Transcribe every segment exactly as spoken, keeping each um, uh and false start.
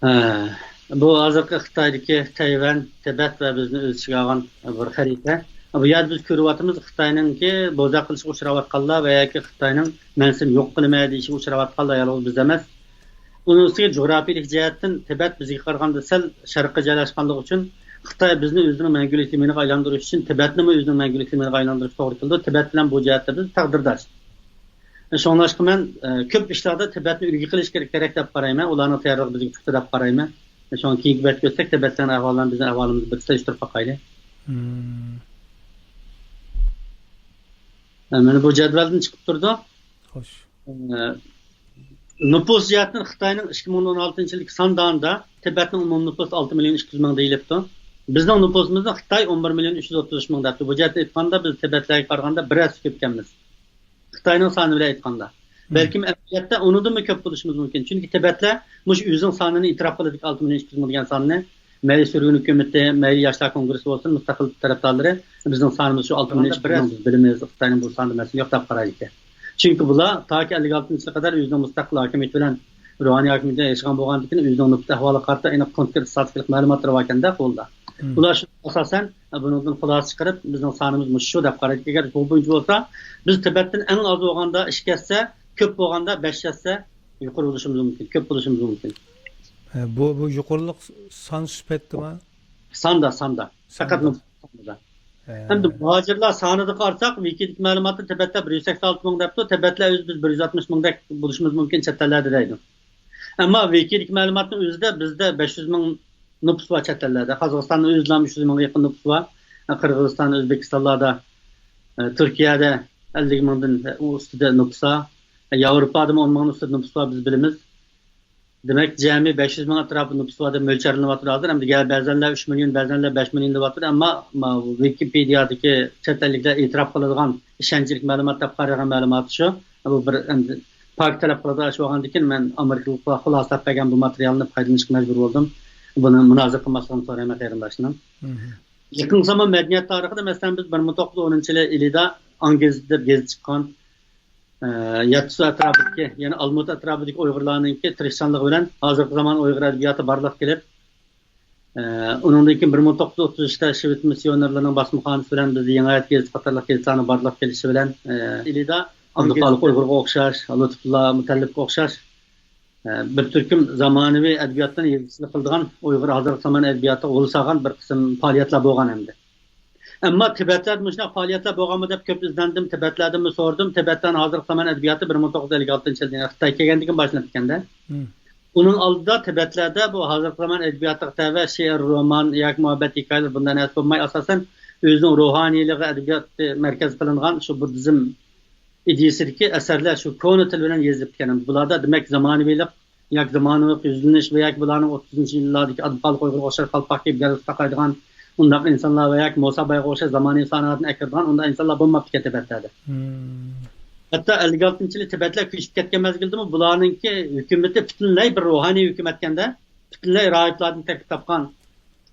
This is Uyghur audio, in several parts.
ھە، بۇ ھازىرقى خىتايدىكى تەيۋەن، تىبەت ۋە بىزنى ئۆز ئىچىگە ئالغان بىر خەرىتە. بۇ يەردە بىز كۆرۈۋاتىمىز، خىتاينىڭكى بوزەك قىلىشقا ئۇچراۋاتقانلار ۋە ياكى خىتاينىڭ مەن سېنى يوق قىلىمەن دېيىشىگە ئۇچراۋاتقانلار يالغۇز بىز ئەمەس. ئۇنىڭ ئۈستىگە جۇغراپىيىلىك جەھەتتىن تىبەت بىزگە قارىغاندا سەل شەرققە جايلاشقانلىقى ئۈچۈن خىتاي بىزنى ئۆزىنىڭ مەڭگۈلۈك زېمىنىغا ئايلاندۇرۇش ئۈچۈن تىبەتنىمۇ ئۆزىنىڭ مەڭگۈلۈك زېمىنىغا ئايلاندۇرۇش توغرا كېلىدۇ. تىبەت بىلەن بۇ جەھەتتە بىز تەقدىرداش. شۇڭلاشقا مەن، ئە، كۆپ ئىشلاردا تىبەتنى ئۈلگە قىلىش كېرەك، كېرەك دەپ قارايمەن. ئۇلارنىڭ تەييارلىقى بىزگە پۇختا دەپ قارايمەن. شۇڭا كېيىنكى بەتكە ئۆتسەك، تىبەتلەرنىڭ ئەھۋالىنى، بىزنىڭ ئەھۋالىمىزنى بىر سېلىشتۇرۇپ باقايلى. مم. ئە، مانا بۇ جەدۋەلدىن چىقىپ تۇرىدۇ. خوش. ئە، نوپۇس جەھەتتىن خىتاينىڭ ئىككى مىڭ ئون ئالتىنچى يىلدىكى ساندانىدا تىبەتنىڭ ئومۇمىي نوپۇسى ئالتە مىليون ئىككى يۈز مىڭ دېيىلىپتۇ. بىزنىڭ نوپۇسىمىزنى خىتاي ئون بىر مىليون ئۈچ يۈز ئوتتۇز ئۈچ مىڭ دەپتۇ. بۇ جەھەتتىن ئېيتقاندا، بىز تىبەتلەرگە قارىغاندا بىر ھەسسە كۆپكەنمىز. خىتاينىڭ سانى بىلەن ئېيتقاندا. مم. بەلكىم ئەمەلىيەتتە ئۇنىڭدىنمۇ كۆپ بولۇشىمىز مۇمكىن. چۈنكى تىبەتلەر مۇشۇ ئۆزىنىڭ سانىنى ئېتىراپ قىلىدىكەن، ئالتە مىليون ئىككى يۈز مىڭ دېگەن ساننى. مەيلى سۈرگۈن ھۆكۈمىتى، مەيلى ياشلار كونگرېسسى بولسۇن، مۇستەقىل تەرەپدارلىرى، بىزنىڭ سانىمىز شۇ ئالتە مىليون ئىككى يۈز مىڭ، بىز بىلىمىز، خىتاينىڭ بۇ سانىدا مەسىلە يوق دەپ قارايدىكەن. چۈنكى بۇلار تاكى ئەللىك ئالتىنچى يىلغا قەدەر ئۆزىنىڭ مۇستەقىل ھاكىمىيىتى بىلەن، روھانىي ھاكىمىيىتى بىلەن ياشىغان بولغاندىكىن، ئۆزىنىڭ نوپۇس ئەھۋالىغا قارىتا ئېنىق كونكرېت ئىستاتىستىكىلىق مەلۇماتلىرى باركەن-دە قولدا. مم. ئۇلار شۇ ئاساسەن بۇنىڭدىن خۇلاسە چىقىرىپ، بىزنىڭ سانىمىز مۇشۇ دەپ قارايدۇ. ئەگەر بۇ بويىچە بولسا، بىز تىبەتتىن ئەڭ ئاز بولغاندا ئىككى ھەسسە، كۆپ بولغاندا بەش ھەسسە يۇقىرى بولۇشىمىز مۇمكىن، كۆپ بولۇشىمىز مۇمكىن. ھە، بۇ، بۇ يۇقىرىلىق سان سۈپەتتىما؟ ساندا، ساندا. ساندا. پەقەت نوپۇس سانىدا. ھە. ئەمدى مۇھاجىرلار سانىدا قارىساق، ۋىكىدىكى مەلۇماتتا تىبەتلەر بىر يۈز سەكسەن ئالتە مىڭ دەپتۇ. تىبەتلەر ئۆزى بىز بىر يۈز ئاتمىش مىڭدەك بولۇشىمىز مۇمكىن چەت ئەللەردە دەيدۇ. ئەمما ۋىكىدىكى مەلۇماتنىڭ ئۆزىدە بىزدە بەش يۈز مىڭ نوپۇس بار چەت ئەللەردە. قازاقىستاننىڭ ئۆزىدىلا ئۈچ يۈز مىڭغا يېقىن نوپۇسى بار. قىرغىزىستان، ئۆزبېكىستانلاردا، ئە، تۈركىيەدە ئەللىك مىڭدىن ئۈستىدە نوپۇس بار. ياۋروپادىمۇ ئون مىڭدىن ئۈستىدە نوپۇس بار، بىز بىلىمىز. دېمەك، جەمئىي بەش يۈز مىڭ ئەتراپىدا نوپۇس بار دەپ مۆلچەرلىنىۋاتىدۇ ھازىر. ئەمدى گە-، بەزەنلەر ئۈچ مىليون، بەزەنلەر بەش مىليون دەۋاتىدۇ. ئەمما، ما-، ۋىكىپېدىيادىكى چەت ئەللىكلەر ئېتىراپ قىلىدىغان ئىشەنچلىك مەلۇمات دەپ قارىغان مەلۇماتى شۇ. بۇ بىر ئەمدى پاك تەلەپ قىلىدىغان ئىش بولغاندىكىن، مەن ئامېرىكىلىقلار خۇلاسىلەپ بەرگەن بۇ ماتېرىيالنى پايدىلىنىشقا مەجبۇر بولدۇم. بۇنى مۇنازىرە قىلماسلىقىنى سورايمەن قېرىنداشنىڭ. مم. يېقىنقى زامان مەدەنىيەت تارىخىدا، مەسىلەن، بىز بىر مىڭ توققۇز يۈز ئونىنچى يىلى ئىلىدا ئاڭ گېزىتى دەپ گېزىت چىققان. ئە، يەتتىسۇ ئەتراپىدىكى، يەنى ئالمۇتا ئەتراپىدىكى ئۇيغۇرلارنىڭكى تىرىشچانلىقى بىلەن ھازىرقى زامان ئۇيغۇر ئەدەبىياتى بارلىققا كېلىپ، ئە، ئۇنىڭدىن كېيىن بىر مىڭ توققۇز يۈز ئوتتۇز ئۈچتە شۋېد مىسسىيونېرلىرىنىڭ باسمىخانىسى بىلەن بىزدە يېڭى ھايات گېزىتى قاتارلىق گېزىتلەرنىڭ بارلىققا كېلىشى بىلەن، ئە، ئىلىدا ئابدۇخالىق ئۇيغۇرغا ئوخشاش، لۇتپۇللا مۇتەللىپكە ئوخشاش، ئە، بىر تۈركۈم زامانىۋى ئەدەبىياتتىن يېزىچىلىق قىلىدىغان، ئۇيغۇر ھازىرقى زامان ئەدەبىياتىغا غول سالغان بىر قىسىم پائالىيەتلەر بولغان ئەمدى. ئەمما تىبەتلەردە مۇشۇنداق پائالىيەتلەر بولغانمۇ دەپ كۆپ ئىزدەندىم، تىبەتلەردىنمۇ سورىدىم. تىبەتلەرنىڭ ھازىرقى زامان ئەدەبىياتى بىر مىڭ توققۇز يۈز ئەللىك ئالتىنچى يىلدىن، يەنى خىتاي كەلگەندىن كېيىن باشلىنىپتىكەن-دە. مم. ئۇنىڭ ئالدىدا تىبەتلەردە بۇ ھازىرقى زامان ئەدەبىياتىغا تەۋە شېئىر، رومان ياكى مۇھەببەت ھېكايىلىرى بۇنداق نەرسە بولماي، ئاساسەن ئۆزىنىڭ روھانىيلىقى ئەدەبىياتى مەركەز قىلىنغان شۇ بۇددىزم ئىدىيىسىدىكى ئەسەرلەر شۇ كونا تىل بىلەن يېزىلىپتىكەن. بۇلاردا دېمەك زامانىۋىلىق ياكى زامانىۋىلىق يۈزلىنىش ۋە ياكى بۇلارنىڭ ئوتتۇزىنچى يىللاردىكى ئابدۇخالىق ئۇيغۇرغا ئوخشاش قالپاق كىيىپ گەلۋىس تاقايدىغان ئۇنداق ئىنسانلار ۋە ياكى موسا بايغا ئوخشاش زامانىۋى سانائەتنى ئەكىرىدىغان ئۇنداق ئىنسانلار بولماپتىكەن تىبەتلەردە. مم. ھەتتا ئەللىك ئالتىنچى يىلى تىبەتلەر كۆچۈپ كەتكەن مەزگىلدىمۇ بۇلارنىڭكى ھۆكۈمىتى پۈتۈنلەي بىر روھانىي ھۆكۈمەتكەندە، پۈتۈنلەي راھىبلاردىن تەركىب تاپقان،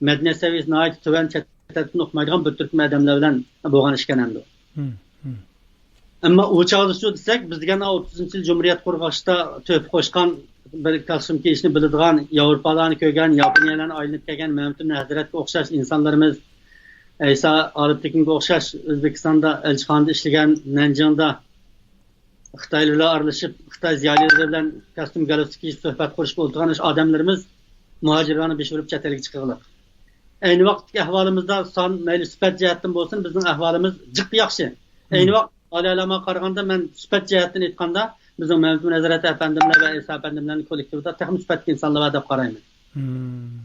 مەدەنىيەت سەۋىيەسى ناھايىتى تۆۋەن، چەت ئەلدىن ئوقۇمايدىغان بىر تۈركۈم ئادەملەر بىلەن بولغان ئىشكەن ئەمدى. مم، مم. ئەمما ئۇ چاغدا شۇ دېسەك، بىز دېگەن ئوتتۇزىنچى يىل جۇمھۇرىيەت قۇرغاچتا تۆھپە قوشقان، بىر كاستيۇم كىيىشنى بىلىدىغان، ياۋروپالارنى كۆرگەن، ياپونىيەلەرنى ئايلىنىپ كەلگەن مەمتىمىن ھەزرەتكە ئوخشاش ئىنسانلىرىمىز، ئەيسا ئالپتېكىنگە ئوخشاش ئۆزبېكىستاندا ئەلچىخانىدا ئىشلىگەن، نەنجىڭدا خىتايلار بىلەن ئارىلىشىپ، خىتاي زىيالىيلىرى بىلەن كاستيۇم گالستۇك كىيىپ سۆھبەت قۇرۇشۇپ ئولتۇرغان ئادەملىرىمىز مۇھاجىرلارنى بېشى ئۇرۇپ چەت ئەلگە چىقىرغىلىق. ئەينى ۋاقىتتىكى ئەھۋالىمىزدا سان، مەيلى سۈپەت جەھەتتىن بولسۇن، بىزنىڭ ئەھۋالىمىز جىق ياخشى. ئەينى ۋاقىت ئالىي ئالامغا قارىغاندا، مەن سۈپەت جەھەتتىن ئېيتقاندا، بىزنىڭ مەمتىمىن ھەزرەت ئەپەندىملەر ۋە ئەيسا ئەپەندىملەرنىڭ كوللېكتىۋىدا تېخىمۇ سۈپەتلىك ئىنسانلار بار دەپ قارايمەن. مم.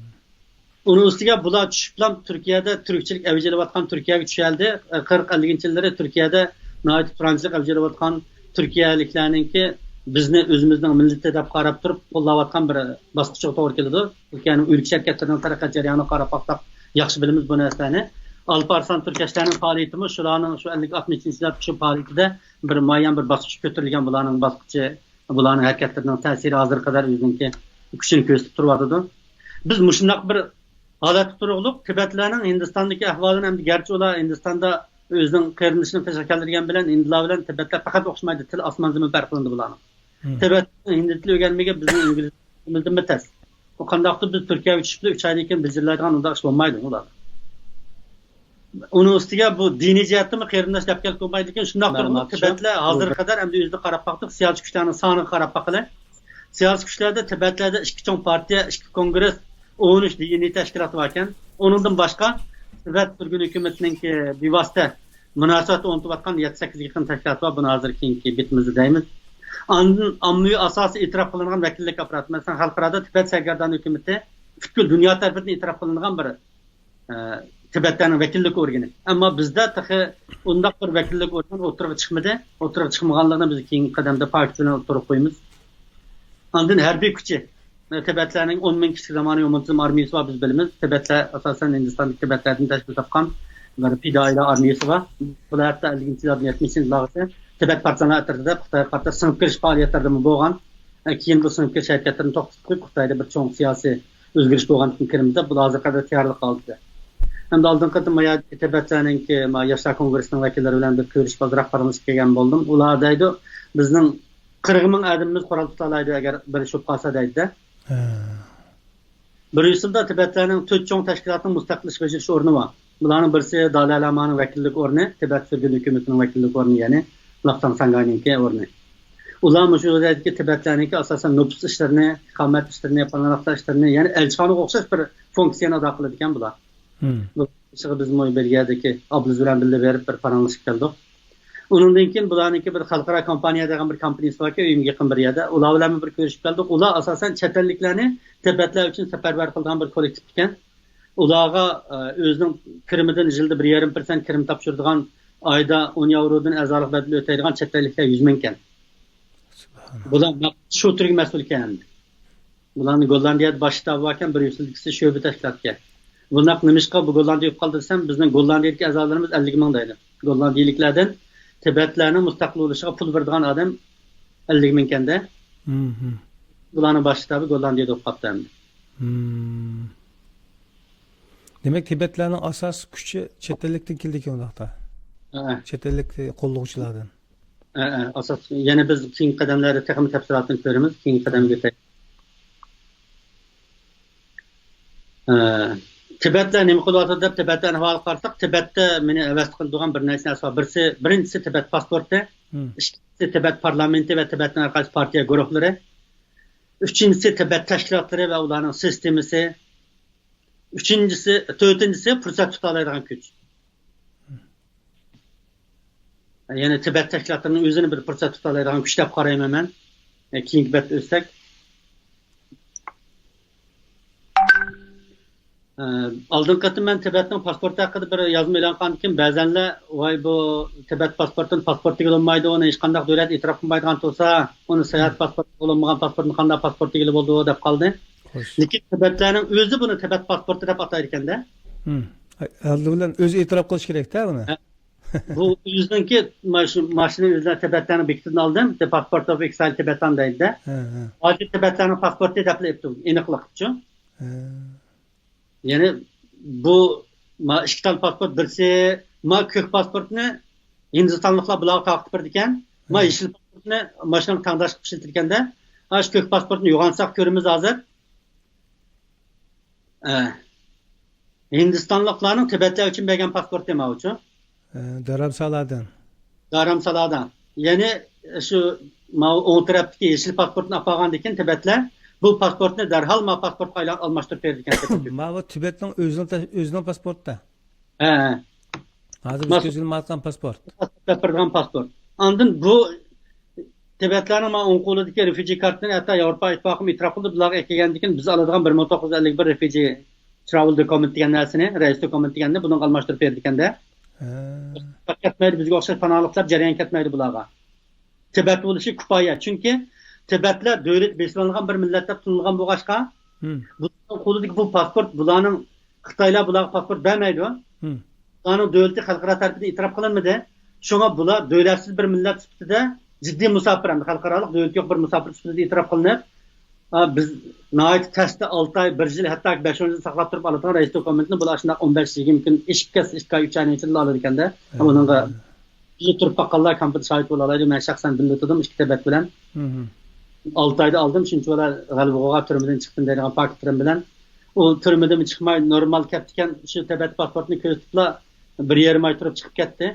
ئۇنىڭ ئۈستىگە بۇلار چۈشۈپلا تۈركىيەدە تۈركچىلىك ئەۋج ئېلىۋاتقان، تۈركىيەگە چۈشەلدى. قىرىق ئەللىكىنچى يىللىرى تۈركىيەدە ناھايىتى پىرانچىلىق ئەۋج ئېلىۋاتقان تۈركىيەلىكلەرنىڭكى بىزنى ئۆزىمىزنىڭ مىللىتى دەپ قاراپ تۇرۇپ قوللاۋاتقان بىر باسقۇچىغا توغرا كېلىدۇ. تۈركىيەنىڭ ئۆلكە شىركەتلىرىنىڭ تەرەققىيات جەريانىغا قاراپ باقساق ياخشى بىلىمىز بۇ نەرسىلەرنى. ئالپارسلان تۈركەشلەرنىڭ پائالىيىتىمۇ شۇلارنىڭ شۇ ئەللىك ئاتمىشىنچى يىللاردىكى شۇ پائالىيىتىدە بىر مۇئەييەن بىر باسقۇچقا كۆتۈرۈلگەن بۇلارنىڭ باسقۇچى. بۇلارنىڭ ھەرىكەتلىرىنىڭ تەسىرى ھازىرغا قەدەر ئۆزىنىڭكى كۈچىنى كۆرسىتىپ تۇرۇۋاتىدۇ. بىز مۇشۇنداق بىر ھالەتتە تۇرۇقلۇق تىبەتلەرنىڭ ھىندىستاندىكى ئەھۋالىنى، ئەمدى گەرچە ئۇلار ھىندىستاندا ئۆزىنىڭ قېرىندىشىنى قېشىغا كەلتۈرگەن بىلەن ھىندىلار بىلەن تىبەتلەر پەقەت ئوخشىمايدۇ، تىل ئاسمان زېمىن پەرقلىنىدۇ بۇلارنىڭ. مم. تىبەتنىڭ ھىندى تىلى ئۆگەنمىگەن بىزنىڭ ئىنگلىز تىلىمىزدىنمۇ تەس. ئۇ قانداقتۇر بىز تۈركىيەگە چۈشۈپ، ئۈچ ئايدىن كېيىن بىر يىللايدىغان ئۇنداق ئىش بولمايدۇ ئۇلاردا. ئۇنىڭ ئۈستىگە بۇ دىنىي جەھەتتىنمۇ قېرىنداش دەپ كەلگىلى بولمايدۇ. لېكىن شۇنداق تۇرۇپمۇ تىبەتلەر ھازىرغا قەدەر ئەمدى ئۆزىدە قاراپ باقتۇق، سىياسىي كۈچلەرنىڭ سانىغا قاراپ باققىلى. سىياسىي كۈچلەردە تىبەتلەردە ئىككى چوڭ پارتىيە، ئىككى كونگرېس، ئون ئۈچ دىنىي تەشكىلات باركەن. ئۇنىڭدىن باشقا تىبەت سۈرگۈن ھۆكۈمىتىنىڭكى بىۋاسىتە مۇناسىۋەت ئورنىتىۋاتقان يەتتە سەككىز يېقىن تەشكىلات بار. بۇنى ھازىر كېيىنكى بېتىمىزدە دەيمىز. ئاندىن ئاممىۋى ئاساسىي ئېتىراپ قىلىنغان ۋەكىللىك ئاپپاراتى، مەسىلەن، خەلقئارادا تىبەت سەرگەردان ھۆكۈمىتى پۈتكۈل دۇنيا تەرىپىدىن ئېتىراپ قىلىنغان بىر، ئە، تىبەتلەرنىڭ ۋەكىللىك ئورگىنى. ئەمما بىزدە تېخى ئۇنداق بىر ۋەكىللىك ئورگىنى ئوتتۇرىغا چىقمىدى. ئوتتۇرىغا چىقمىغانلىقىنى بىز كېيىنكى قەدەمدە پاكىت بىلەن ئوتتۇرىغا قويىمىز. ئاندىن ھەربىي كۈچى. تىبەتلەرنىڭ ئون مىڭ كىشىلىك زامانىۋى مۇنتىزىم ئارمىيىسى بار، بىز بىلىمىز. تىبەتلەر ئاساسەن ھىندىستاندىكى تىبەتلەردىن تەشكىل تاپقان بىر پىدائىيلار ئارمىيىسى بار. بۇلار ھەتتا ئەللىكىنچى يىللاردىن يەتمىشىنچى يىللارغىچە تىبەت پارتىزانلار ئەترىتىدە خىتايغا قارىتا سىڭىپ كىرىش پائالىيەتلىرىدىمۇ بولغان. كېيىن بۇ سىڭىپ كىرىش ھەرىكەتلىرىنى توختىتىپ قويۇپ، خىتايدا بىر چوڭ سىياسىي ئۆزگىرىش بولغاندىن كېيىن كىرىمىز دەپ، بۇلار ھازىرغا قەدەر تەييارلىق ھالىتىدە. ئەمدى ئالدىنقى قېتىم ما يەردىكى تىبەتلەرنىڭكى، ما ياشلار كونگرېسسىنىڭ ۋەكىللىرى بىلەن بىر كۆرۈشۈپ، ئازراق پاراڭلىشىپ كەلگەن بولدۇم. ئۇلار دەيدۇ، بىزنىڭ قىرىق مىڭ ئادىمىمىز قورال تۇتالايدۇ، ئەگەر بىر ئىش بولۇپ قالسا دەيدۇ-دە. ھە. بىرىنچىسىدە تىبەتلەرنىڭ تۆت چوڭ تەشكىلاتنىڭ مۇستەقىل ئىش بېجىرىش ئورنى بار. بۇلارنىڭ بىرسى دالەي لامانىڭ ۋەكىللىك ئورنى، تىبەت سۈرگۈن ھۆكۈمىتىنىڭ ۋەكىللىك ئورنى، يەنى لاپساڭ ساڭگاينىڭكى ئورنى. ئۇلار مۇشۇ يەردىكى تىبەتلەرنىڭكى ئاساسەن نوپۇس ئىشلىرىنى، ئىقامەت ئىشلىرىنى، پاناھلىقلار ئىشلىرىنى، يەنى ئەلچىخانىغا ئوخشاش بىر فۇنكسىيەنى ئادا قىلىدىكەن بۇلار. مم. بۇ ئىشىغا بىزمۇ بىر يەردىكى ئابلىز بىلەن بىللە بېرىپ بىر پاراڭلىشىپ كەلدۇق. ئۇنىڭدىن كېيىن بۇلارنىڭكى بىر خەلقئارا كومپانىيە دېگەن بىر كومپانىيىسى باركەن، ئۆيۈمگە يېقىن بىر يەردە. ئۇلار بىلەنمۇ بىر كۆرۈشۈپ كەلدۇق. ئۇلار ئاساسەن چەت ئەللىكلەرنى تىبەتلەر ئۈچۈن سەپەرۋەر قىلىدىغان بىر كوللېكتىپ ئىكەن. ئۇلارغا، ئە، ئۆزىنىڭ كىرىمىدىن يىلدا بىر يېرىم پىرسەنت كىرىم تاپشۇرىدىغان، ئايدا ئون ياۋرودىن ئەزالىق بەدىلى ئۆتەيدىغان چەت ئەللىكلەر يۈز مىڭ ئىكەن. سۇبھاناللا. بۇلار شۇ تۈرگە مەسئۇل ئىكەن ئەمدى. بۇلارنى گوللاندىيەدە باش شتابى باركەن، بىر يۈز ئىككىسى شۆبە تەشكىلاتكەن. بۇنداق نېمىشقا بۇ گوللاندىيە بولۇپ قالدى دېسەم، بىزنىڭ گوللاندىيەدىكى ئەزالىرىمىز ئەللىك مىڭ دەيدۇ. گوللاندىيەلىكلەردىن تىبەتلەرنىڭ مۇستەقىل بولۇشىغا پۇل بېرىدىغان ئادەم ئەللىك مىڭ ئىكەن-دە. مم. بۇلارنىڭ باش شتابى گوللاندىيەدە بولۇپ قاپتۇ ئەمدى. مم. دېمەك، تىبەتلەرنىڭ ئاساسىي كۈچى چەت ئەللىكتىن كېلىدىكەن ئۇنداقتا. ھە. چەت ئەللىك قوللىغۇچىلاردىن. ئاساس، يەنە بىز كېيىنكى قەدەملەردە تېخىمۇ تەپسىلاتىنى كۆرىمىز. كېيىنكى قەدەمگە ئۆتەيلى. تىبەتلەر نېمە قىلىۋاتىدۇ دەپ، تىبەتلەرنىڭ ئەھۋالىغا قارىساق، تىبەتتە مېنى ھەۋەس قىلدۇرغان بىر نەچچە نەرسە بار. بىرسى، بىرىنچىسى تىبەت پاسپورتى، مم. ئىككىنچىسى تىبەت پارلامېنتى ۋە تىبەتنىڭ ھەر قايسى پارتىيە گۇرۇھلىرى، ئۈچىنچىسى تىبەت تەشكىلاتلىرى ۋە ئۇلارنىڭ سىستېمىسى، ئۈچىنچىسى، تۆتىنچىسى پۇرسەت تۇتالايدىغان كۈچ. يەنى تىبەت تەشكىلاتلىرىنىڭ ئۆزىنى بىر پۇرسەت تۇتالايدىغان كۈچ دەپ قارايمەن مەن. ئە، كېيىنكى بەتتە ئۆتسەك. ئە، ئالدىنقى قېتىم مەن تىبەتنىڭ پاسپورتى ھەققىدە بىر يازما ئېلان قىلغاندىكىن، بەزەنلەر، ۋاي، بۇ تىبەت پاسپورتىنى پاسپورت دېگىلى بولمايدۇ، ئۇنى ھېچقانداق دۆلەت ئېتىراپ قىلمايدىغان تۇرسا، ئۇنى ساياھەت پاسپورتى بولمىغان پاسپورتنى قانداق پاسپورت دېگىلى بولىدۇ دەپ قالدى. خوش. لېكىن تىبەتلەرنىڭ ئۆزى بۇنى تىبەت پاسپورتى دەپ ئاتايدىكەن-دە. ھىم. ئالدى بىلەن ئۆزى ئېتىراپ قىلىش كېرەك-تە بۇنى. ھە. بۇ ئۆزىنىڭكى، مانا شۇ ماشىنا ئۆزلەر تىبەتلەرنىڭ بېكىتىدىن ئالدىم، The Passport of Exile Tibetan دەيدۇ-دە. ھە، ھە. ھازىر تىبەتلەرنىڭ پاسپورتى دەپلا ئېيتتى، ئېنىقلىقچۇ. ھە. يەنى بۇ، ما ئىككى تال پاسپورت، بىرسى، ما كۆك پاسپورتنى ھىندىستانلىقلار بۇلارغا تارقىتىپ بېرىدىكەن. ما ھە. يېشىل پاسپورتنى ماشۇنىڭغا تەڭداش قىلىپ ئىشلىتىدىكەن-دە. ھە، شۇ كۆك پاسپورتنى يوغانساق كۆرىمىز ھازىر. ئە، ھىندىستانلىقلارنىڭ تىبەتلەر ئۈچۈن بەرگەن پاسپورتى ماۋۇچۇ. ئە، دارامسالادىن. دارامسالادا. يەنى شۇ ماۋۇ ئوڭ تەرەپتىكى يېشىل پاسپورتنى ئاپارغاندىن كېيىن تىبەتلەر بۇ پاسپورتنى دەرھال ما پاسپورتقا ئايلان-، ئالماشتۇرۇپ بېرىدىكەن. ماۋۇ تىبەتنىڭ ئۆزىنىڭ تە-، ئۆزىنىڭ پاسپورتى. ھە، ھە. ھازىر بىز ماس-، كۆزگە ئىلمايۋاتقان پاسپورت. پاسپورت دەپ بېرىدىغان پاسپورت. ئاندىن بۇ تىبەتلەرنىڭ مانا ئوڭ قولىدىكى رېفۇجى كارتىنى ھەتتا ياۋروپا ئىتتىپاقىمۇ ئېتىراپ قىلدى. بۇلارغا ئەكەلگەندىن كېيىن بىز ئالىدىغان بىر مىڭ توققۇز يۈز ئەللىك بىر رېفۇجى تراۋېل دوكۇمېنت دېگەن نەرسىنى، رەئىس دوكۇمېنت دېگەننى بۇنىڭغا ئالماشتۇرۇپ بېرىدىكەن-دە. ھە. كەتمەيدۇ، بىزگە ئوخشاش پاناھلىقلار جەريان كەتمەيدۇ بۇلارغا. تىبەت بولۇشى كۇپايە. چۈنكى تىبەتلەر دۆلىتى بېسىۋېلىنغان بىر مىللەت دەپ تونۇلغان بولغاچقا، ھىم. بۇلارنىڭ قولىدىكى بۇ پاسپورت، بۇلارنىڭ، خىتايلار بۇلارغا پاسپورت بەرمەيدۇ. ھىم. بۇلارنىڭ دۆلىتى خەلقئارا تەرىپىدىن ئېتىراپ قىلىنمىدى. شۇڭا بۇلار دۆلەتسىز بىر مىللەت سۈپىتىدە جىددىي مۇساپىر، ئەمدى خەلقئارالىق دۆلىتى يوق بىر مۇساپىر سۈپىتىدە ئېتىراپ قىلىنىپ، ئا، بىز ناھايىتى تەستە ئالتە ئاي، بىر يىل، ھەتتاكى بەش ئون يىل ساقلاپ تۇرۇپ ئالىدىغان رەئىس دوكۇمېنتنى بۇلار ئاشۇنداق ئون بەش يىگىرمە كۈن ئېشىپ كەتسە، ئىككى ئاي، ئۈچ ئاينىڭ ئىچىدىلا ئالىدىكەن-دە. ھە. ئۇنىڭغا بىزدە تۇرۇپ باققانلار كامپدا شاھىت بولالايدۇ. مەن شەخسەن بىللە تۇردۇم ئىككى تىبەت بىلەن. ھىم. ئالتە ئايدا ئالدىم، شۇنچە بالا غەلىبە قىلغان، تۈرمىدىن چىقتىم دەيدىغان پاكىتلىرىم بىلەن. ئۇ تۈرمىدىن چىقماي نورمال كەپتىكەن، شۇ تىبەت پاسپورتىنى كۆرسىتىپلا بىر يېرىم ئاي تۇرۇپ چىقىپ كەتتى.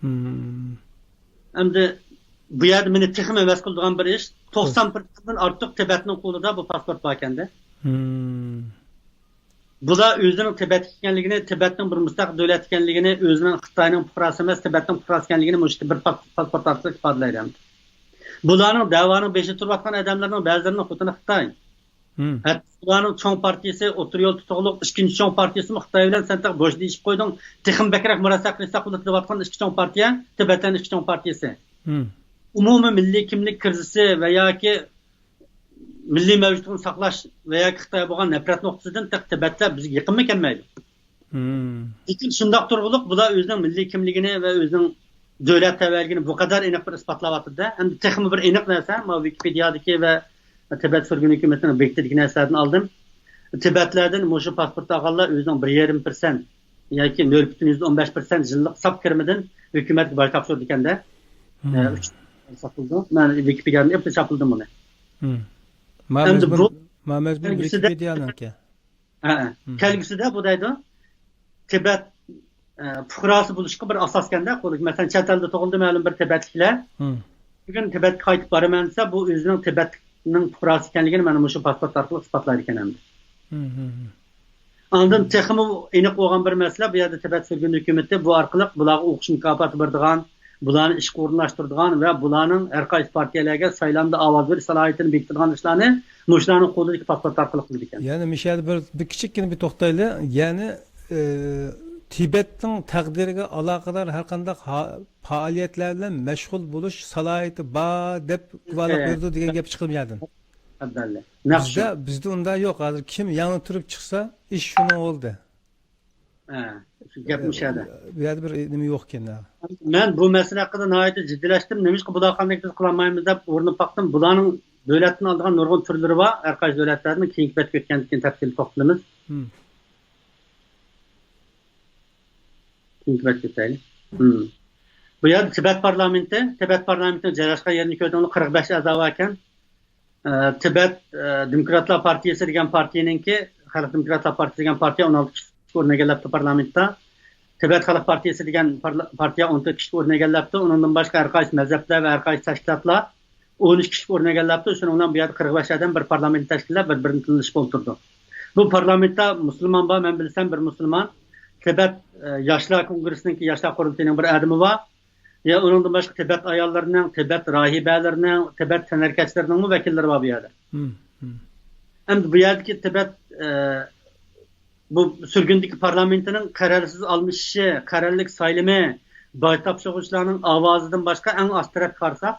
مم. ئەمدى بۇ يەردە مېنى تېخىمۇ ھەۋەس قىلىدىغان بىر ئىش، توقسان پىرسەنتتىن ئارتۇق تىبەتنىڭ قولىدا بۇ پاسپورت باركەندە. مم. بۇلار ئۆزىنىڭ تىبەت ئىكەنلىكىنى، تىبەتنىڭ بىر مۇستەقىل دۆلەت ئىكەنلىكىنى، ئۆزىنىڭ خىتاينىڭ پۇقراسى ئەمەس، تىبەتنىڭ پۇقراسى ئىكەنلىكىنى مۇشۇ بىر پاس-، پاسپورت ئارقىلىق ئىپادىلەيدۇ ئەمدى. بۇلارنىڭ دەۋانىڭ بېشىدا تۇرۇۋاتقان ئادەملەرنىڭ بەزىلىرىنىڭ خوتۇنى خىتاي. مم. ھەتتا بۇلارنىڭ چوڭ پارتىيىسى، ئوتتۇرا يول تۇتۇقلۇق، ئىككىنچى چوڭ پارتىيىسىمۇ خىتاي بىلەن سەن تېخى بوش دېيىشىپ قويدۇڭ، تېخىمۇ بەكرەك مۇرەسسە قىلىشساق بولىدۇ دەۋاتقان ئىككى چوڭ پارتىيە، تىبەتەن ئىككى چوڭ پارتىيىسى. مم. ئومۇمىي مىللىي كىملىك كىرىزىسى ۋە ياكى مىللىي مەۋجۇتلۇقنى ساقلاش ۋە ياكى خىتايغا بولغان نەپرەت نۇقتىسىدىن تېخى تىبەتلەر بىزگە يېقىنمۇ كەلمەيدۇ. مم. لېكىن شۇنداق تۇرغۇلۇق بۇلار ئۆزىنىڭ مىللىي كىملىكىنى ۋە ئۆزىنىڭ دۆلەت تەۋەلىكىنى بۇ قەدەر ئېنىق بىر ئىسپاتلاۋاتىدۇ. ئەمدى تېخىمۇ بىر ئېنىق نەرسە، مانا ۋىكىپېدىيادىكى ۋە تىبەت سۈرگۈن ھۆكۈمىتىنىڭ بېكىتىدىكى نەرسىلەردىن ئالدىم. تىبەتلەردىن مۇشۇ پاسپورتتا ئالغانلار ئۆزىنىڭ بىر يېرىم پىرسەنت ياكى نۆل پۈتۈن يۈزدىن ئون بەش پىرسەنت يىللىق ساپ كىرىمىدىن ھۆكۈمەتكە باج تاپشۇرىدىكەن-دە. مم. ئە، ئۈچ ساقلىدى. مەن ۋىكىپېدىيادىن ئېلىپ چاپلىدىم بۇنى. مم. ما ئەمدى مەزمۇن، بۇ ما مەزمۇن كەلگۈسىدە ۋىكىپېدىيانىڭكى. ھە، ھە. مم. كەلگۈسىدە بۇ دەيدۇ، تىبەت، ئە، پۇقراسى بولۇشقا بىر ئاساسكەندە، مەسىلەن، چەت ئەلدە تۇغۇلدى مەلۇم بىر تىبەتلىكلەر. مم. بۈگۈن تىبەتكە قايتىپ بارىمەن دېسە، بۇ ئۆزىنىڭ تىبەتنىڭ پۇقراسى ئىكەنلىكىنى مانا مۇشۇ پاسپورت ئارقىلىق ئىسپاتلايدىكەن ئەمدى. مم، مم، مم. ئاندىن تېخىمۇ ئېنىق بولغان بىر مەسىلە، بۇ يەردە تىبەت سۈرگۈن ھۆكۈمىتى بۇ ئارقىلىق بۇلارغا ئوقۇش مۇكاپاتى بېرىدىغان، بۇلارنى ئىشقا ئورۇنلاشتۇرىدىغان ۋە بۇلارنىڭ ھەر قايسى پارتىيەلەرگە سايلامدا ئاۋاز بېرىش سالاھىيىتىنى بېكىتىدىغان ئىشلارنى مۇشۇلارنىڭ قولىدىكى پاسپورت ئارقىلىق قىلىدىكەن. يەنە مۇشۇ يەردە بىر، بىر كىچىككىنە بىر توختايلى. يەنى، ئى، تىبەتنىڭ تەقدىرىگە ئالاقىدار ھەر قانداق ھا-، پائالىيەتلەر بىلەن مەشغۇل بولۇش سالاھىيىتى بار دەپ گۇۋاھلىق ئە، بېرىدۇ دېگەن گەپ چىقىدۇ بۇ يەردىن. ئەلبەتتە. نەق بىزدە، شۇ. بىزدە ئۇنداق يوق. ھازىر كىم يېڭى تۇرۇپ چىقسا، ئىش شۇنىڭ بولدى. ھە، شۇ گەپ مۇشۇ يەردە. ئە، بۇ يەردە بىر نېمە يوق ئىكەن. مەن بۇ مەسىلە ھەققىدە ناھايىتى جىددىيلەشتىم. نېمىشقا بۇلار قانداق بىز قىلالمايمىز دەپ ئورنىنى باقتىم. بۇلارنىڭ دۆلەتتىن ئالىدىغان نۇرغۇن تۈرلىرى بار. ھەر قايسى دۆلەتلەردىن كېيىنكى بەتكە ئۆتكەندىن كېيىن تەپسىلىي توختىلىمىز. مم. كېيىنكى بەتكە ئۆتەيلى. مم. بۇ يەردە تىبەت پارلامېنتى، تىبەت پارلامېنتىنىڭ جايلاشقان يېرىنى كۆردۈڭلار، قىرىق بەش ئەزا بار ئىكەن. ئە، تىبەت، ئە، دېموكراتلار پارتىيىسى دېگەن پارتىيىنىڭكى، خەلق دېموكراتلار پارتىيىسى دېگەن پارتىيە ئون ئالتە كىشىلىك ئورۇن ئېگىلەپتۇ پارلامېنتتا. تىبەت خەلق پارتىيىسى دېگەن پارلا-، پارتىيە ئون تۆت كىشىلىك ئورۇن ئېگىلەپتۇ. ئۇنىڭدىن باشقا ھەر قايسى مەزھەپلەر ۋە ھەر قايسى تەشكىلاتلار ئون ئۈچ كىشىلىك ئورۇن ئېگىلەپتۇ. شۇنىڭ بىلەن بۇ يەردە قىرىق بەش ئادەم بىر پارلامېنت تەشكىللەپ، بىر-بىرىنى تىللىشىپ ئولتۇرىدۇ. بۇ پارلامېنتتا مۇسۇلمان بار، مەن بىلسەم بىر مۇسۇلمان. تىبەت، ئە، ياشلار كونگرېسسىنىڭكى ياشلار قۇرۇلتىيىنىڭ بىر ئادىمى بار. يا ئۇنىڭدىن باشقا تىبەت ئاياللىرىنىڭ، تىبەت راھىبەلىرىنىڭ، تىبەت سەنئەتكارلىرىنىڭمۇ ۋەكىللىرى بار بۇ يەردە. مم، مم. ئەمدى بۇ يەردىكى تىبەت، ئە، بۇ سۈرگۈندىكى پارلامېنتىنىڭ قەرەلسىز ئالمىشىشى، قەرەللىك سايلىمى، باج تاپشۇرغۇچىلارنىڭ ئاۋازىدىن باشقا ئەڭ ئاستى تەرەپكە قارىساق،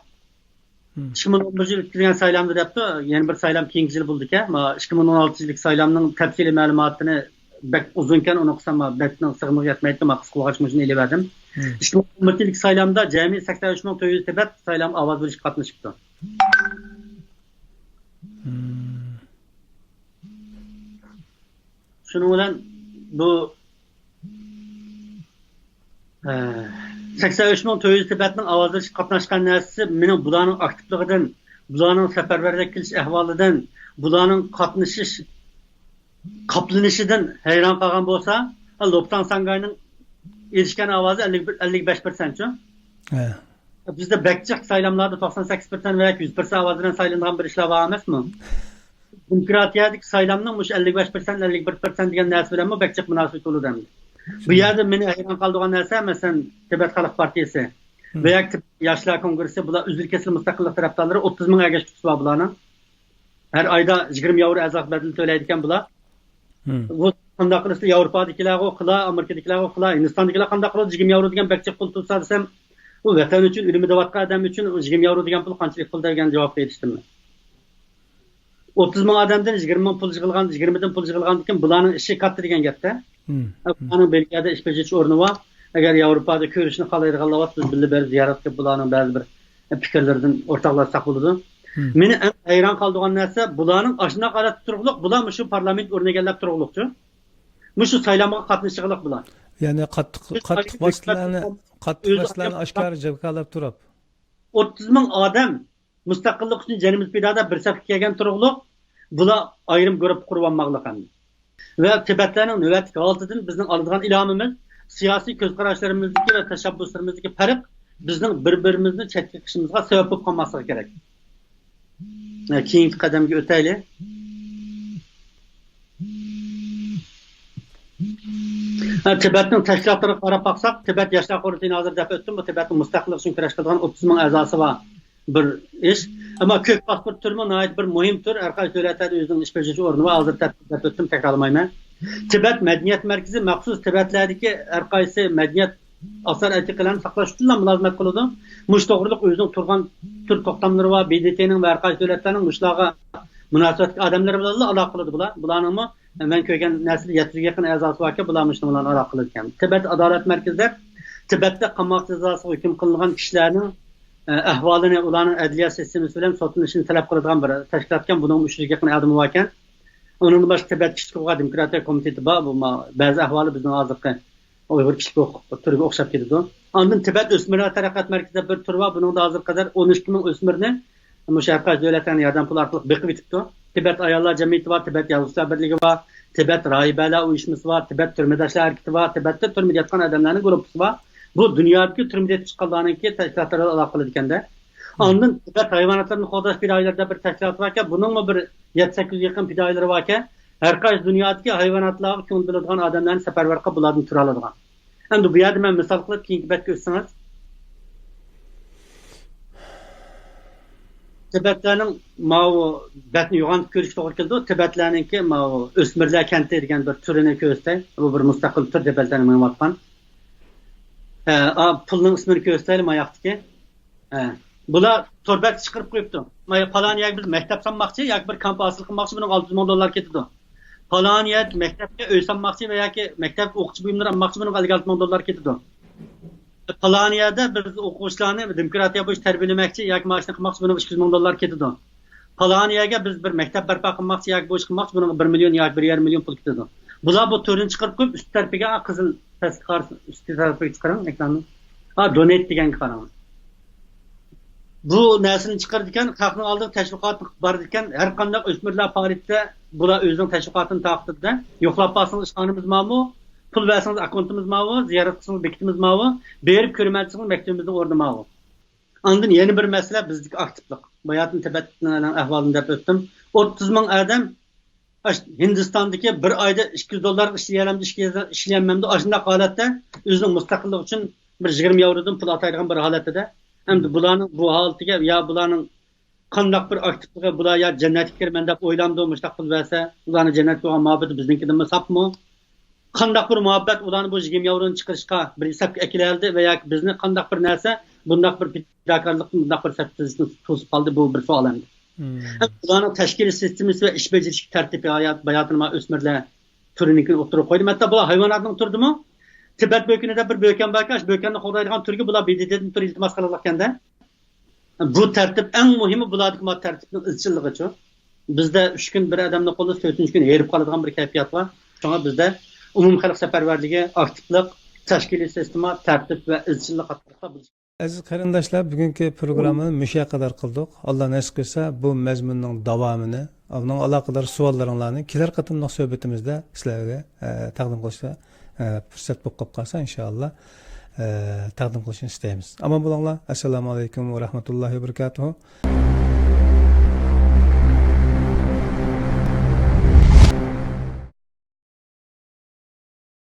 مم. ئىككى مىڭ ئون بىر يىل ئۆتكۈزگەن سايلامدا دەپتۇ، يەنە بىر سايلام كېيىنكى يىل بولىدىكەن. ما، ئىككى مىڭ ئون ئالتىنچى يىللىق سايلامنىڭ تەپسىلىي مەلۇماتىنى بەك ئۇزۇنكەن، ئۇنى قىلسام، ما، بەتنىڭ سىغىمىغا يەتمەيتتى، ما، قىسقا بولغاچ مۇشۇنى ئېلىۋەردىم. مم. ئىككى مىڭ ئون بىر يىللىق سايلامدا جەمئىي سەكسەن ئۈچ مىڭ تۆت يۈز تىبەت سايلام ئاۋاز بېرىشكە قاتنىشىپتۇ. مم. شۇنىڭ بىلەن بۇ، ئە، سەكسەن ئۈچ مىڭ تۆت يۈز تىبەتنىڭ ئاۋاز بېرىشكە قاتناشقان نەرسىسى مېنىڭ بۇلارنىڭ ئاكتىپلىقىدىن، بۇلارنىڭ سەپەرۋەرلىك كېلىش ئەھۋالىدىن، بۇلارنىڭ قاتنىشىش قاپلىنىشىدىن ھەيران قالغان بولسا، لوپتاڭ ساڭگاينىڭ ئېرىشكەن ئاۋازى ئەللىك بىر، ئەللىك بەش پىرسەنتچۇ. ھە. بىزدە بەك جىق سايلاملاردا توقسان سەككىز پىرسەنت ۋە يۈز پىرسەنت ئاۋاز بىلەن سايلىنىدىغان بىر ئىشلار بار ئەمەسمۇ؟ دېموكراتىيەدىكى سايلامنىڭ مۇشۇ ئەللىك بەش پىرسەنت، ئەللىك بىر پىرسەنت دېگەن نەرسە بىلەنمۇ بەك جىق مۇناسىۋىتى بولىدۇ ئەمدى. بۇ يەردە مېنى ھەيران قالدۇرغان نەرسە، مەسىلەن، تىبەت خەلق پارتىيىسى ھىم. ۋە ياكى ياشلار كونگرېسسى، بۇلار ئۈزۈل-كېسىل مۇستەقىللىق تەرەپدارلىرى، ئوتتۇز مىڭ ئەگەشتۈرگۈچىسى بار بۇلارنىڭ. ھەر ئايدا يىگىرمە ياۋرو ئەرزان بەدىلى تۆلەيدىكەن بۇلار. ھىم. بۇ قانداق قىلىسىلەر، ياۋروپادىكىلەرغۇ قىلا، ئامېرىكىدىكىلەرغۇ قىلا، ھىندىستاندىكىلەر قانداق قىلىدۇ، يىگىرمە ياۋرو دېگەن بەك جىق پۇل تۇرسا دېسەم، ئۇ ۋەتەن ئۈچۈن ئۆلۈمىدە ئادەم ئۈچۈن ئۇ يىگىرمە ياۋرو دېگەن پۇل قانچىلىك پۇل دېگەن جاۋابقا ئېرىشتىم مەن. ئوتتۇز مىڭ ئادەمدىن يىگىرمە مىڭ پۇل يىغىلغان، يىگىرمىدىن پۇل يىغىلغاندىن كېيىن بۇلارنىڭ ئىشى كاتتا دېگەن گەپتە. ھىم، ھىم. بۇلارنىڭ بېلگىيەدە ئىش بېجىرىش ئورنى بار. ئەگەر ياۋروپادا كۆرۈشۈشنى خالايدىغانلار بار، بىز بىللە بېرىپ زىيارەت قىلىپ بۇلارنىڭ بەزى بىر پىكىرلىرىدىن ئورتاقلاشساق بولىدۇ. ھىم. مېنى ئەڭ ھەيران قالدۇرغان نەرسە، بۇلارنىڭ ئاشۇنداق ھالەتتە تۇرغۇلۇق، بۇلار مۇشۇ پارلامېنت ئورنىنى ئىگىلەپ تۇرغۇلۇقچۇ. مۇشۇ سايلامغا قاتنىشىغلىق بۇلار. يەنى قاتتىق، قاتتىق مەسىلىلەرنى، قاتتىق مەسىلىلەرنى ئاشكارا جاكارلاپ تۇرۇپ. ئوتتۇز مىڭ ئادەم مۇستەقىللىق ئۈچۈن جېنىمىز پىدادا بىر سەپكە كەلگەن تۇرۇقلۇق، بۇلار ئايرىم گۇرۇپپا قۇرۇۋالماقلىق ئەمدى. ۋە تىبەتلەرنىڭ نۆۋەتتىكى ھالىتىدىن بىزنىڭ ئالىدىغان ئىلھامىمىز سىياسىي كۆز قاراشلىرىمىزدىكى ۋە تەشەببۇسلىرىمىزدىكى پەرق بىزنىڭ بىر-بىرىمىزنى چەتكە قېقىشىمىزغا سەۋەب بولۇپ قالماسلىقى كېرەك. ھە، كېيىنكى قەدەمگە ئۆتەيلى. ھە، تىبەتنىڭ تەشكىلاتلىرىغا قاراپ باقساق، تىبەت ياشلار قۇرۇلتىيىنى ھازىر دەپ ئۆتتۈم. بۇ تىبەتنىڭ مۇستەقىللىقى ئۈچۈن كۈرەش قىلىدىغان ئوتتۇز مىڭ ئەزاسى بار بىر ئىش. ئەمما كۆك پاسپورت تۈرىمۇ ناھايىتى بىر مۇھىم تۈر. ھەر قايسى دۆلەتلەردە ئۆزىنىڭ ئىش بېجىرىش ئورنى بار. ھازىر دەپ، دەپ ئۆتتۈم، تەكرارلىمايمەن. تىبەت مەدەنىيەت مەركىزى مەخسۇس تىبەتلەردىكى ھەر قايسى مەدەنىيەت ئاسار ئەتىقىلەرنى ساقلاش ئۈچۈنلا مۇلازىمەت قىلىدۇ. مۇشۇ توغرىلىق ئۆزىنىڭ تۇرغان تۈر توختاملىرى بار، ب د ت نىڭ ۋە ھەر قايسى دۆلەتلەرنىڭ مۇشۇلارغا مۇناسىۋەتلىك ئادەملىرى بىلەنلا ئالاقە قىلىدۇ بۇلار. بۇلارنىڭمۇ مەن كۆرگەن نەرسىدە يەتتە يۈزگە يېقىن ئەزاسى باركەن، بۇلار مۇشۇ بىلەن ئالاقە قىلىدىكەن. تىبەت ئادالەت مەركىزى دەپ تىبەتتە قاماق جازاسىغا ھۆكۈم قىلىنغان كىشىلەرنىڭ، ئە، ئەھۋالىنى، ئۇلارنىڭ ئەدلىيە سىستېمىسى بىلەن سوتلىنىشىنى تەلەپ قىلىدىغان بىر تەشكىلاتكەن. بۇنىڭ ئۈچ يۈزگە يېقىن ئادىمى باركەن. ئۇنىڭدىن باشقا تىبەت كىشىلىك ھوقۇق دېموكراتىيە كومىتېتى بار. بۇ ما-، بەزى ئەھۋالى بىزنىڭ ھازىرقى ئۇيغۇر كىشىلىك ھوقۇق تۈرىگە ئوخشاپ كېتىدۇ. ئاندىن تىبەت ئۆسمۈرلەر تەرەققىيات مەركىزىدە بىر تۈر بار. بۇنىڭدا ھازىرغا قەدەر ئون ئىككى مىڭ ئۆسمۈرنى مۇشۇ ھەر قايسى دۆلەتلەرنىڭ ياردەم پۇلى ئارقىلىق بېقىۋېتىپتۇ. تىبەت ئاياللار جەمئىيىتى بار، تىبەت يازغۇچىلار بىرلىكى بار، تىبەت راھىبەلەر ئۇيۇشمىسى بار، تىبەت تۈرمىداشلار ھەرىكىتى بار، تىبەتتە تۈرمىدە ياتقان ئادەملەرنىڭ گۇرۇپپىسى بار. بۇ دۇنيادىكى تۈرمىدە يېتىپ چىققانلارنىڭكى تەشكىلاتلىرى بىلەن ئالاقە قىلىدىكەندە. ئاندىن تىبەت ھايۋاناتلىرىنى قوغداش پىدائىيلىرى دەپ بىر تەشكىلات باركەن، بۇنىڭمۇ بىر يەتتە سەككىز يۈزگە يېقىن پىدائىيلىرى باركەن. ھەر قايسى دۇنيادىكى ھايۋاناتلارغا كۆڭۈل بۆلىدىغان ئادەملەرنى سەپەرۋەر قىلىپ، بۇلاردىن تۈر ئالىدىغان. ئەمدى بۇ يەردە مەن مىسال قىلىپ كېيىنكى بەتكە ئۆتسىڭىز. تىبەتلەرنىڭ ماۋۇ بەتنى يوغان كۆرۈشكە توغرا كېلىدۇ. تىبەتلەرنىڭكى ماۋۇ ئۆسمۈرلەر كەنتى دېگەن بىر تۈرىنى كۆرسەتەي. بۇ بىر مۇستەقىل تۈر، تىبەتلەرنىڭ مېڭىۋاتقان. ئە، ئا، پۇلنىڭ ئىسمىنى كۆرسەتەيلى، ماياقتىكى. ھە. بۇلار تور بەتكە چىقىرىپ قويۇپتۇ. مانا پالان يەرگە بىز مەكتەپ سالماقچى ياكى بىر كامپ ھاسىل قىلماقچى، بۇنىڭغا ئالتە يۈز مىڭ دوللار كېتىدۇ. پالان يەر مەكتەپكە ئۆي سالماقچى ۋە ياكى مەكتەپكە ئوقۇتقۇچى بۇيۇملىرى ئالماقچى، بۇنىڭغا ئەللىك ئالتە مىڭ دوللار كېتىدۇ. پالان يەردە بىز ئوقۇغۇچىلارنى دېموكراتىيە بويىچە تەربىيەلىمەكچى ياكى ماشىنا قىلماقچى، بۇنىڭغا ئىككى يۈز مىڭ دوللار كېتىدۇ. پالان يەرگە بىز بىر مەكتەپ بەرپا قىلماقچى ياكى بۇ ئىش قىلماقچى، بۇنىڭغا بىر مىليون ياكى بىر يېرىم مىليون پۇل كېتىدۇ. بۇلار بۇ تۈرنى چىقىرىپ قويۇپ، ئۈستى تەرىپىگە، ئا، قىزىل پەسكە قارىسا، ئۈستى تەرىپىگە چىقىرىڭ ئېكراننى. ھا، دونېيت دېگەنگە قاراڭ. بۇ نەرسىنى چىقىرىدىكەن، خەقنىڭ ئالدىغا تەشۋىقات بارىدىكەن، ھەر قانداق ئۆسمۈرلەر پائالىيىتىدە بۇلار ئۆزىنىڭ تەشۋىقاتىنى تارقىتىدۇ. يوقلاپ بارسىڭىز ئىشخانىمىز مارمۇ؟ پۇل بەرسىڭىز ئاككونتىمىز مارمۇ؟ زىيارەت قىلسىڭىز بېكىتىمىز مارمۇ؟ بېرىپ كۆرىمەن دېسىڭىز مەكتىپىمىزنىڭ ئورنى مارمۇ؟ ئاندىن يەنە بىر مەسىلە بىزدىكى ئاكتىپلىق. باياتىن تىبەتنىڭ ئەھۋالىنى دەپ ئۆتتۈم. ئوتتۇز مىڭ ئادەم ئاش-، ھىندىستاندىكى بىر ئايدا ئىككى يۈز دوللارغا ئىشلىيەلەمدۇ، ئىشلىيەلمەمدۇ؟ ئاشۇنداق ھالەتتە ئۆزىنىڭ مۇستەقىللىقى ئۈچۈن بىر يىگىرمە ياۋرودىن پۇل ئاتايدىغان بىر ھالەتتە. ئەمدى بۇلارنىڭ بۇ ھالىتىگە يا بۇلارنىڭ قانداق بىر ئاكتىپلىقى، بۇلار يا جەننەتكە كىرىمەن دەپ ئويلامدۇ، مۇشۇنداق پۇل بەرسە، ئۇلارنىڭ جەننەتكە بولغان مۇھەببىتى بىزنىڭكىدىنمۇ ساپمۇ؟ قانداق بىر مۇھەببەت ئۇلارنى بۇ يىگىرمە ياۋرونى چىقىرىشقا بىر ھېسابقا ئەكېلەلدى ۋە ياكى بىزنى قانداق بىر نەرسە بۇنداق بىر پىداكارلىقنى، بۇنداق بىر سەپسىزلىكنى توسۇپ قالدى؟ بۇ بىر سوئال ئەمدى. مم. ئەمدى ئۇلارنىڭ تەشكىلىي سىستېمىسى ۋە ئىش بېجىرىش تەرتىپى ھايات-، باياتىنما ئۆسمۈرلەر تۈرىنىڭكىنى ئوتتۇرىغا قويدۇم. ھەتتا بۇلار ھايۋاناتنىڭ تۈرىدىمۇ تىبەت بۆكىنى دەپ بىر بۆكەن باركەن، شۇ بۆكەننى قوغدايدىغان تۈرگە بۇلار ب د ت دىن تۈر ئىلتىماس قىلىدىكەندە. بۇ تەرتىپ ئەڭ مۇھىمى، بۇلاردىكى ما تەرتىپنىڭ ئىزچىللىقىچۇ. بىزدە ئۈچ كۈن بىر ئادەمنى قوللاپ، تۆتىنچى كۈنى ھېرىپ قالىدىغان بىر كەيپىيات بار. شۇڭا بىزدە ئومۇمىي خەلق سەپەرۋەرلىكى، ئاكتىپلىق، تەشكىلىي سىستېما، تەرتىپ ۋە ئىزچىللىق قاتارلىقلار بىز ئەزىز قېرىنداشلار، بۈگۈنكى پروگراممىنى مۇشۇ يەرگە قەدەر قىلدۇق. ئاللا نېسىپ قىلسا، بۇ مەزمۇننىڭ داۋامىنى، ئۇنىڭ ئالاقىدار سوئاللىرىڭلارنى كېلەر قېتىملىق سۆھبىتىمىزدە سىلەرگە، ئە، تەقدىم قىلىشقا، ئە، پۇرسەت بولۇپ قاپقالسا، ئىنشائاللا، ئە، تەقدىم قىلىشنى ئىستەيمىز. ئامان بولۇڭلار. ئەسسالامۇ ئەلەيكۇم ۋە رەھمەتۇللاھى ۋە بەرىكاتۇھۇ.